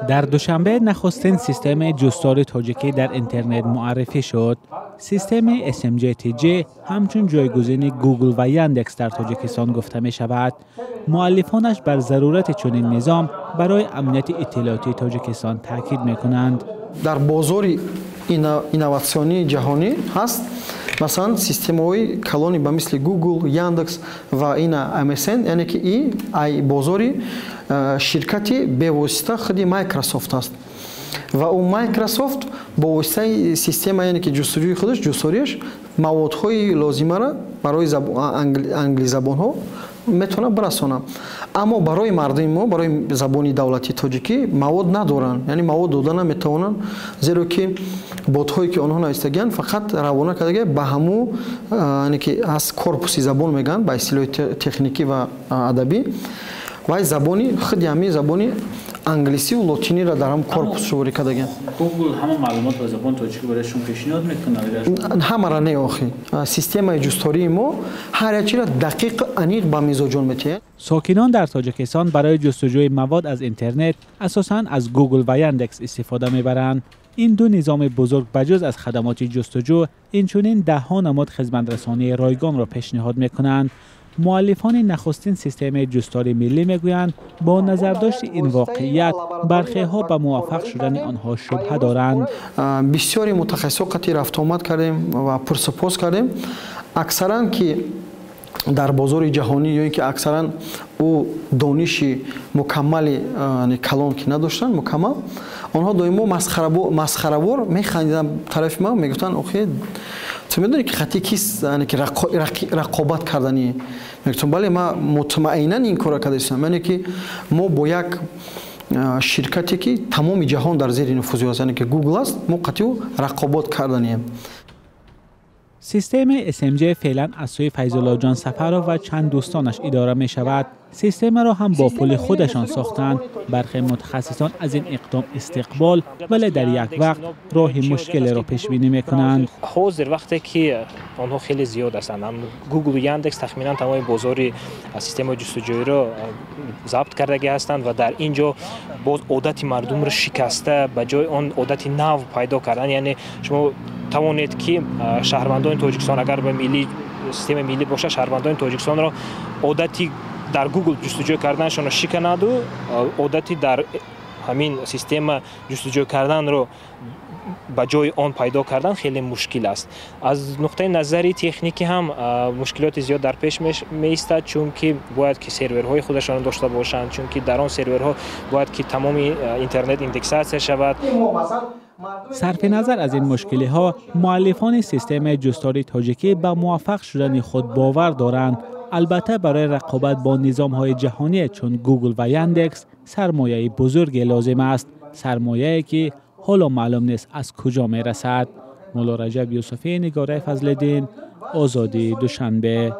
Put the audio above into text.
Дар Душанбе нахустин системаи ҷустори тоҷикӣ дар интернет муаррифӣ шуд. Системаи SMJ-TJ ҳамчун ҷойгузини Google ва Яндекс дар Тоҷикистон гуфта мешавад. Муаллифонаш бар зарурати чунин низом барои амнияти иттилоотии Тоҷикистон таъкид мекунанд. Дар бозори инноватсионии ҷаҳонӣ ҳаст, масалан, системаҳои калони ба мисли Google, Яндекс ва ина MSN, яъне ки и ай бозори ширкати бевосита худи Microsoft аст. Ва ӯ Microsoft бо воситаи система, яъне ки ҷустуҷӯи худаш, ҷустториаш, маводҳои лозимаро барои англизабонҳо метавонад бирасонад. Аммо барои мардуми мо, барои забони давлатии тоҷикӣ мавод надоранд, яъне мавод дода наметавонанд, зеро ки ботҳое ки онҳо навистагианд, фақат равона кардаги ба ҳамун, яъне ки аз корпуси забон мегӯянд ба истилоҳи техникӣ ва адабӣ, вай забони худи ҳамин забони англисиву лотиниро дар ҳам корпус шуворӣ кардагианд. Google ҳама маълумот ба забони тоҷикӣ барои шумо пешниҳод мекунад? Ҳамара не, охи. Системаи ҷусттории мо ҳар як чиро дақиқ, аниқ ба мизоҷон метиҳад. Сокинон дар Тоҷикистон барои ҷустуҷӯи мавод аз интернет асосан аз Google ва Яндекс истифода мебаранд. Ин ду низоми бузург ба ҷуз аз хадамоти ҷустуҷӯ инчунин даҳҳо намуд хизматрасонии ройгонро пешниҳод мекунанд. Муаллифони нахустин системаи ҷустори миллӣ мегӯянд, бо назардошти ин воқеият бархеҳо ба муваффақ шудани онҳо шубҳа доранд. Бисёри мутахассисҳо қатъи рафтуомад кардем ва пурсупос кардем. Аксаран ки дар бозори ҷаҳонӣ ё ин ки аксаран ӯ дониши мукаммали калон ки надоштанд мукаммал, онҳо доимо масхаравор механдиданд тарафи ман, мегуфтанд: «Охе, ту медонӣ ки хати кист ки рақобат карданӣ?» Мегуфтам: «Бале, ман мутмаинан ин корро карда истам». Яъне ки мо бо як ширкате ки тамоми ҷаҳон дар зери нуфузи аст, яъне ки Google аст, мо қатъи ӯ рақобат карданием. Системаи SMJ феълан аз сӯи Файзуллоҷон Сафаров ва чанд дӯстонаш идора мешавад. Системаро ҳам бо пули худашон сохтанд. Бархе мутахассисон аз ин иқдом истиқбол, вале дар як вақт роҳи мушкилеро пешбинӣ мекунанд. Ҳозир вақте ки онҳо хеле зиёд ҳастанд, Google, Яндекс тахминан тамоми бозори системаи ҷустуҷӯиро забт кардагӣ ҳастанд ва дар ин ҷо боз одати мардумро шикаста, ба ҷои он одати нав пайдо кардан, яъне шумо тавонед ки шаҳрвандони Тоҷикистон, агар ба милли системаи миллӣ бошад, шаҳрвандони Тоҷикистонро одати дар Google ҷустуҷӯ карданашонро шиканаду одати дар ҳамин система ҷустуҷӯ карданро ба ҷои он пайдо кардан хеле мушкил аст. Аз нуқтаи назари техникӣ ҳам мушкилоти зиёд дар пеш меистад, чунки бояд ки серверҳои худашонро дошта бошанд, чунки дар он серверҳо бояд ки тамоми интернет индексатсия шавад. Сарфи назар аз ин мушкилиҳо, муаллифони системаи ҷустори тоҷикӣ ба муваффақ шудани худ бовар доранд. Албатта, барои рақобат бо низомҳои ҷаҳоние чун Google ва Яндекс сармояи бузурге лозим аст, сармояе ки ҳоло маълум нест аз куҷо мерасад. Мулло Раҷаб Юсуфӣ, Нигораи Фазлиддин, Озодӣ, Душанбе.